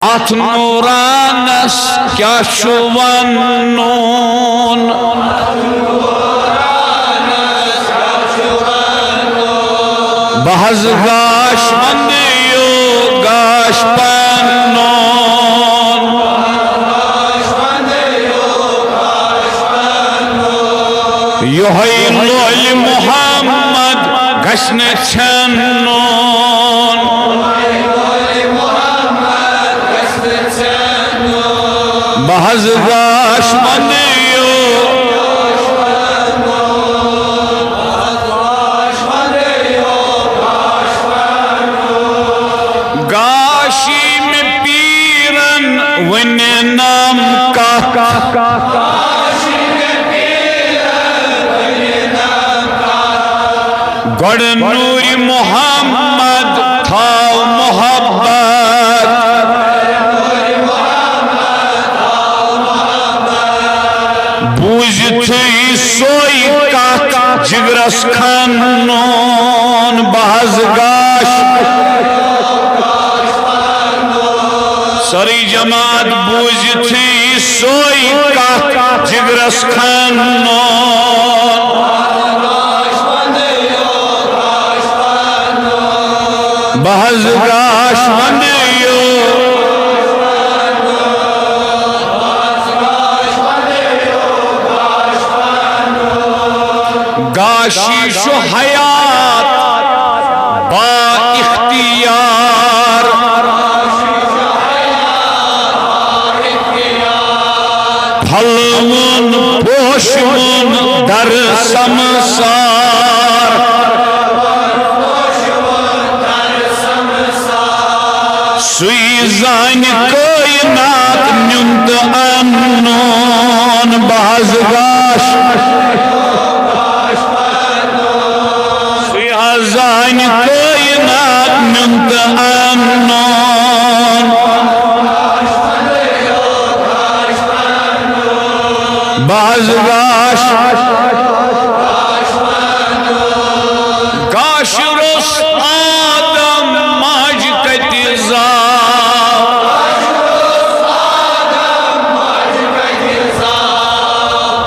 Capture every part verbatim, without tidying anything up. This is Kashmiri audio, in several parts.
اتھ نورانس کیٛاہ چھُ ونُن؟ بہٕ حظ گاش وندیو گاش پنُن۔ یۄہے لولہِ محمد گژھِ نہٕ ژھٮ۪نُن۔ بہٕ حظ گاش وندیو۔ گاشی مےٚ پیرن ونہِ نام کتھ۔ گۄڈٕ نوٗرِ محمد تھاو محبت۔ بوٗزِتھٕے سۄے کتھ جگرس کھنُن۔ بہٕ حظ گاش۔ سٲرٕے جماعت بوٗزِتھٕے سۄے کتھ جگرس کھنُن۔ بہٕ حظ گاش وندیو۔ گاشی چھُ حیات با اختیار۔ پھلوُن پوشوُن در سمسار۔ سُے زانہِ کٲینات نیُن تہٕ انُن۔ بہٕ حظ گاش۔ سُے حظ زانہِ کٲینات نیُن تہٕ انُن۔ بہٕ حظ گاش۔ گاش روٚس آدم ماجہِ کتہِ زاو؟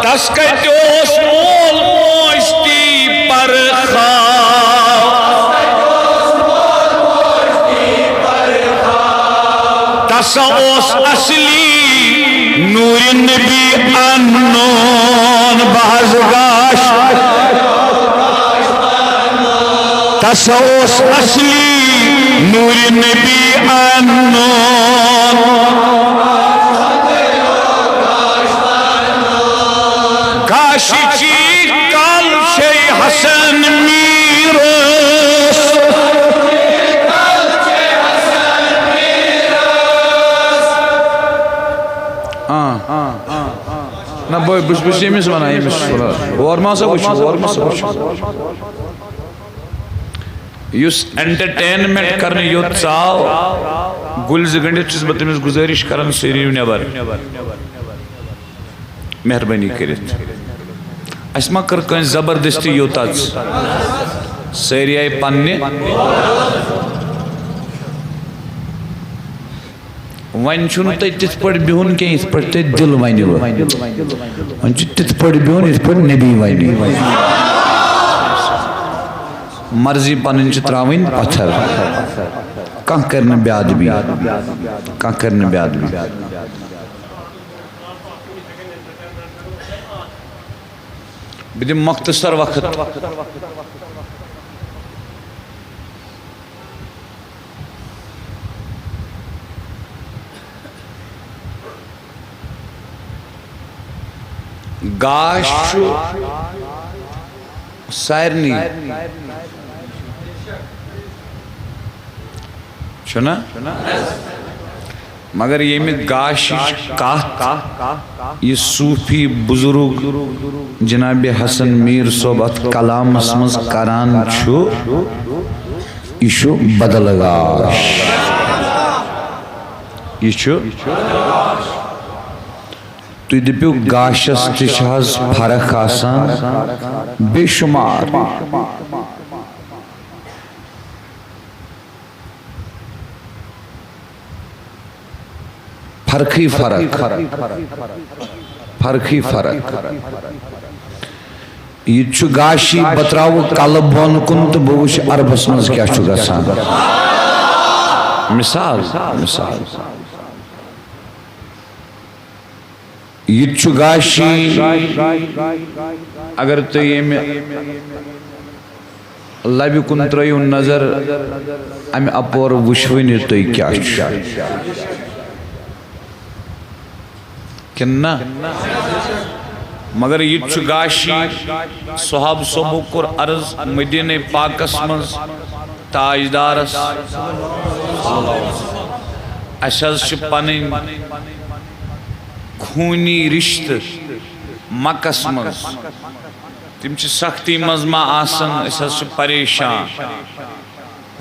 تس کتہِ اوس مول موج تی پرخاو؟ تس اوس اصلی نوٗرِ نبی انُن۔ بہٕ حظ گاش۔ تس اوس اصلی نوٗرِ نبی انُن۔ گاشِچی کل چھے حسن میٖرس۔ آ۔ نہ، بہٕ، بہٕ چھُس، بہٕ چھُس ییٚمِس وَنان، ییٚمِس چھُس وَنان۔ اورٕ ما سا وٕچھِو، اورٕ ما سا وٕچھِو۔ یُس entertainment کرنہٕ یوت ژاو، گُلۍ زٕ گٔنٛڈِتھ چھُس بہٕ تٔمِس گُزٲرِش کران، سٲری یِیِو نٮ۪بر۔ مہربٲنی کٔرِتھ۔ اَسہِ ما کٔر کٲنٛسہِ زبردستی یوٚت اَژ؟ سٲری آیہِ پننہِ۔ وۄنۍ چھُنہٕ تۄہہِ تِتھ پٲٹھۍ بِہُن کینٛہہ، یِتھ پٲٹھۍ تۄہہِ دِل وَنِوٕ۔ وۄنۍ چھُ تِتھ پٲٹھۍ بِہُن، یِتھ پٲٹھۍ نبی وَنہِ۔ مرضی پنٕنۍ چھِ ترٛاوٕنۍ پتھر۔ کانٛہہ کرِ نہٕ بے ادبی۔ کانٛہہ کرِ نہٕ بے ادبی۔ بہٕ دِمہٕ مۄختصر وقت۔ گاش چھُ سارنٕے۔ چھُنا؟ مگر ییٚمہِ گاشِچ کتھ یہِ صوفی بزرگ جناب حسن میر صٲب اتھ کلامس منٛز کران چھُ، یہِ چھُ بدل گاش۔ یہِ چھُ، تُہۍ دٔپِو، گاشس تہِ چھِ حظ فرق آسان؟ بے شمار۔ فرقٕے فرق، فرقٕے فرق۔ یہِ تہِ چھُ گاشی، بہٕ ترٛاوٕ کلہٕ بۄن کُن تہٕ بہٕ وٕچھٕ عربس منٛز کیٛاہ چھُ گژھان۔ مثال، مثال۔ یہِ تہِ چھُ گاشی، اگر تُہۍ ییٚمہِ لبہِ کُن ترٲیِو نظر، امہِ اپور وٕچھوٕنۍ تُہۍ کیٛاہ چھُ۔ کِنہٕ نہ؟ مگر یہِ تہِ چھُ گاشی۔ صحاب صٲبو کوٚر عرض مدیٖنہ پاکس منٛز تاجدارس، اَسہِ حظ چھِ پنٕنۍ خوٗنی رِشتہٕ مکس منٛز۔ تِم چھِ سختی منٛز ما آسن، أسۍ حظ چھِ پریشان۔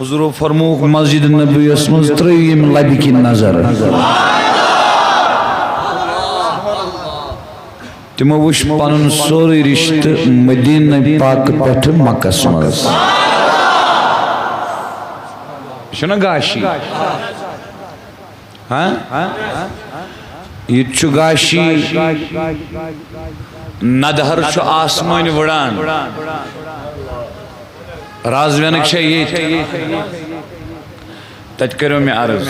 حضورو فرمووُکھ، مسجد نبویس منٛز ترٲیِو ییٚمہِ لبہِ کِنۍ نظر۔ تِمو وٕچھ پنُن سورُے رشتہٕ مدینہ پاک پٮ۪ٹھٕ مکس منٛز۔ یہِ چھُنہ گاشی؟ ہاں؟ یہِ تہِ چھُ گاشی۔ ندہر چھُ آسمٲنۍ وٕڑان۔ رازوینٕکۍ چھےٚ ییٚتہِ۔ تتہِ کٔرِو مےٚ عرض۔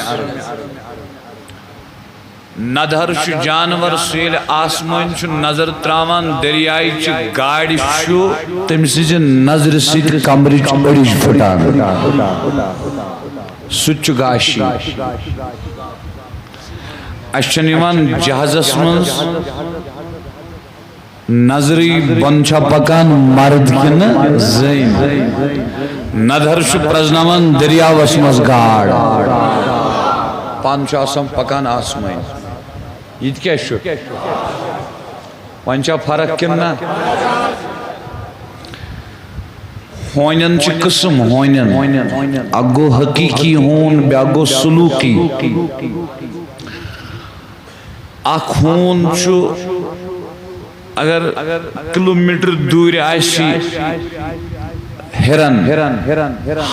ندہر چھُ جانور، سُہ ییٚلہِ آسمٲنۍ چھُ نظر تراوان، دریایچہِ گاڑِ چھُ تٔمۍ سٕنزِ نظرِ سۭتۍ کمرٕچ أڑِج پھٕٹان۔ سُہ تہِ چھُ گاشی۔ اَسہِ چھُنہٕ یِوان جہازس منٛز نظرٕے بۄن چھا پکان مرد کِنہٕ زٔنۍ؟ ندہر چھُ پرزناوان دٔریاوس منٛز گاڈ۔ پانہٕ چھُ آسان پکان آسمٲنۍ۔ یہِ تہِ کیٛاہ چھُ؟ وۄنۍ چھا فرق کِنہٕ نہ؟ ہونٮ۪ن چھِ قٕسم، ہونٮ۪ن۔ اکھ گوٚو حقیقی ہون، بیٛاکھ گوٚو سلوٗکی۔ اکھ ہون چھُ، اگر کلومیٹر دوٗرِ آسہِ ہِرن،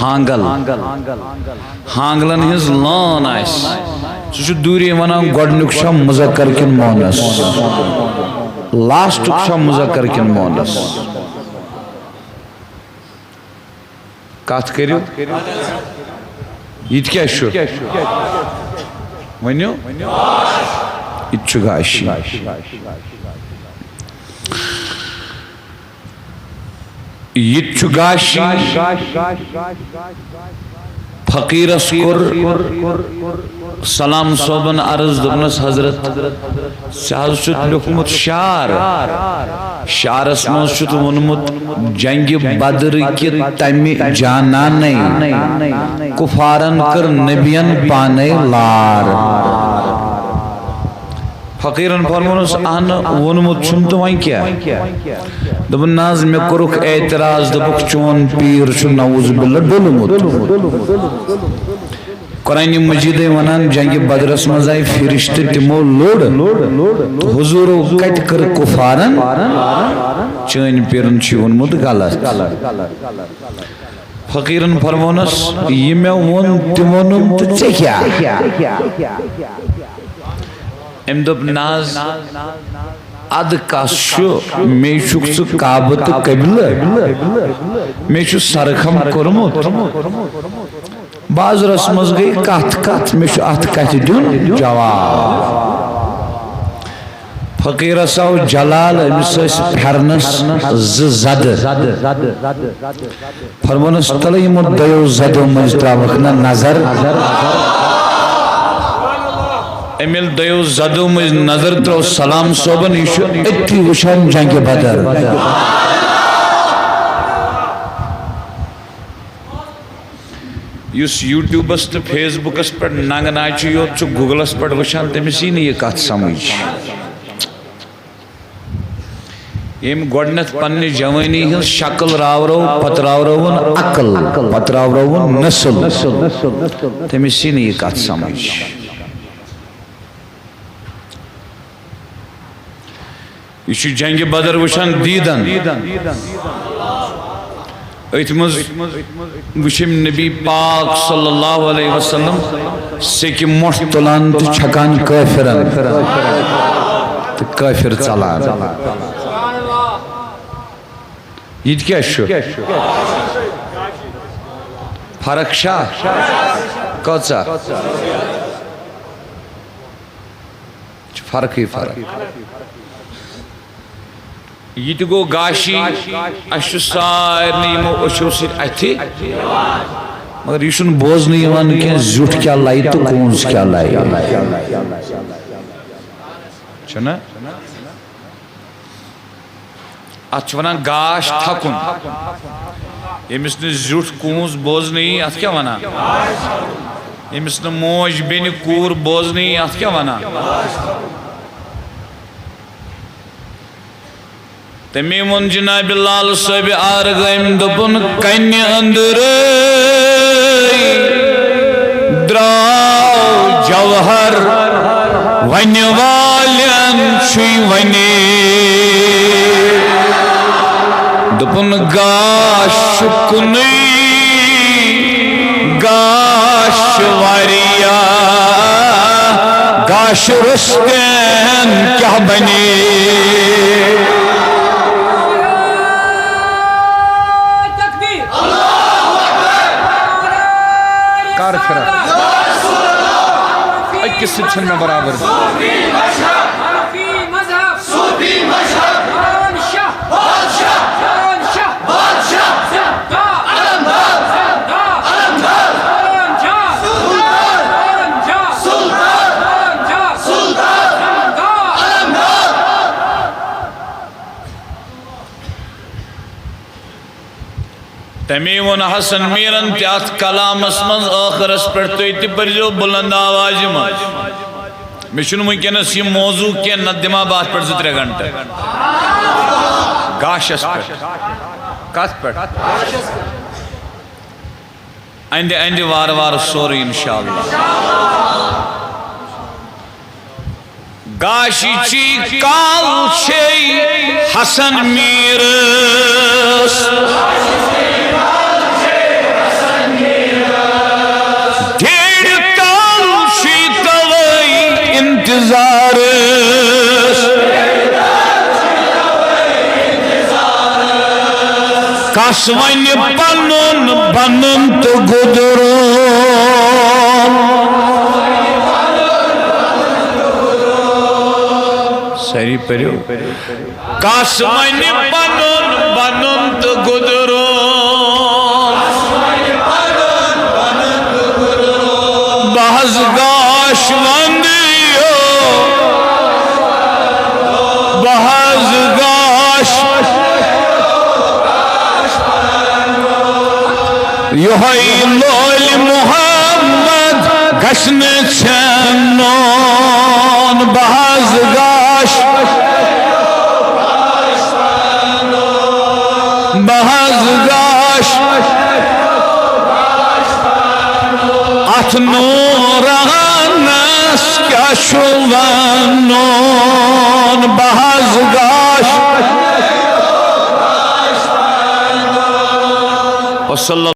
ہانگل، ہانگلن ہٕنٛز لٲن آسہِ، سُہ چھُ دوٗرے ونان، گۄڈٕنیُک چھا مذکر کِنہٕ مونث؟ لاسٹُک چھا مذکر کِنہٕ مونث؟ کتھ کٔرِو۔ یہِ تہِ کیٛاہ چھُ؟ ؤنِو۔ یہِ تہِ چھُ گاشی۔ یہِ تہِ چھُ گاشی۔ فقیرس کوٚر سلام صٲبن عرض، دوٚپنس، حضرت، ژےٚ حظ چھُتھ لیوٗکھمُت شعر۔ شعرس منٛز چھُتھ ووٚنمُت، جنگِ بدر کہِ تمہِ جانانے کفارن کٔر نبین پانے لار۔ فقیرن فرمونس، اہن، ووٚنمُت چھُم تہٕ وۄنۍ کیٛاہ؟ دوٚپُن، نہ حظ، مےٚ کوٚرُکھ اعتراض، دوٚپُکھ، چون پیٖر چھُ نعوذ باللہ ڈوٚلمُت۔ قرآن مجیدے ونان، جنگِ بدرس منٛز آیہِ فرشتہٕ، تِمو لوٚڑ۔ تہٕ حضوٗرو کتہِ کٔر کفارن؟ چٲنۍ پیرن چھُ ووٚنمُت غلط۔ فقیرن فرمونس، یہِ مےٚ ووٚن تہِ ووٚنُم، تہٕ ژےٚ کیٛاہ؟ أمۍ دوٚپ، نہ حظ، ادٕ کس چھُ؟ مے چھُکھ ژٕ کعبہٕ تہٕ قبلہٕ، مے چھُ سرخم کوٚرمُت۔ بازرس منٛز گٔے کتھ کتھ، مےٚ چھُ اتھ کتھِ دیُن جواب۔ فقیرس آو جلال، أمِس ٲسۍ پھرنس زٕ زدٕ۔ فرمونس، تلہٕ یِمو دۄیو زدو مٔنٛزۍ تراوکھ نہ نظر۔ أمۍ ییٚلہِ دۄیو زدو مٔنٛزۍ نظر ترٲو سلام صٲبن، یہِ چھُ أتی وٕچھان جنگِ بدر۔ یُس یوٗٹیوٗبَس تہٕ فیس بُکَس پٮ۪ٹھ ننٛگہٕ ناچہِ یوت چھُ گوٗگلَس پٮ۪ٹھ وٕچھان، تٔمِس یی نہٕ یہِ کَتھ سَمٕجھ۔ ییٚمۍ گۄڈٕنٮ۪تھ پنٛنہِ جوٲنی ہٕنٛز شکل راورٲو، پَتہٕ راورٲوٕن عقل، پَتہٕ راورٲوٕن نسل، تٔمِس یی نہٕ یہِ کَتھ سَمٕجھ۔ یہِ چھُ جنگِ بدر وٕچھان دیٖدن۔ أتھۍ منٛز وٕچھِم نبی پاک صلی اللہ علیہ وسلم سیٚکہِ مۄٹھ تُلان تہٕ چھکان کٲفرن، تہٕ کٲفر ژلان۔ یہِ تہِ کیٛاہ چھُ؟ فرق چھا؟ کۭژاہ؟ چھِ فرقٕے فرق۔ یہِ تہِ گوٚو گاشی، اَسہِ چھُ سارنٕے یِمو أچھو سۭتۍ اَتھِ، مگر یہِ چھُنہٕ بوزنہٕ یِوان کینٛہہ زیُٹھ کیٛاہ لَیہِ تہٕ کوٗنٛز کیٛاہ لَیہِ۔ چھُنہ؟ اَتھ چھِ وَنان گاش تھَکُن۔ ییٚمِس نہٕ زیُٹھ کوٗنٛز بوزنہٕ یی، اَتھ کیٛاہ وَنان؟ ییٚمِس نہٕ موج بیٚنہِ کوٗر بوزنہٕ یی، اَتھ کیٛاہ وَنان؟ تٔمی ووٚن جناب لال صٲبِ آرگٲمۍ، دوٚپُن، کنہِ أنٛدرٕے درٛاو جوہر، وَنہِ والٮ۪ن چھُے وَنے۔ دوٚپُن، گاش چھُ کُنُے، گاش چھُ واریاہ، گاش روٚستُے کیٛاہ بنے؟ کر پھرکھ؟ أکِس سۭتۍ چھَنہٕ مےٚ برابر۔ تمی ووٚن حسن میرن تہِ اتھ کلامس منٛز ٲخرس پٮ۪ٹھ، تُہۍ تہِ پٔرزیو بلند آوازِ منٛز۔ مےٚ چھُنہٕ وٕنکیٚنس یہِ موضوع کینٛہہ، نتہٕ دِمہٕ ہا بہٕ اتھ پٮ۪ٹھ زٕ ترٛےٚ گھنٹہٕ۔ گاشس پٮ۪ٹھ۔ کتھ پٮ۪ٹھ؟ اندِ اندِ وارٕ وارٕ سورُے انشاءاللہ۔ گاشہِ چی کال چھے حسن میرس، ڈیڑ کال چھُے توے انتظارس۔ کس ونہِ پنُن بنُن تہٕ گُدرُن۔ سٲری پٔرِو۔ کس ونہِ پنُن بنُن تہٕ گُدرُن۔ بہٕ حظ گاش وندیو، بہٕ حظ گاش۔ یہوے لول محمد گژھِ نہٕ ژھٮ۪نُن۔ بہٕ حظ گاش، بہٕ حظ گاش۔ اتھ نورانس کیٛاہ چھُ ونُن؟ بہٕ حظ گاش۔ وصلی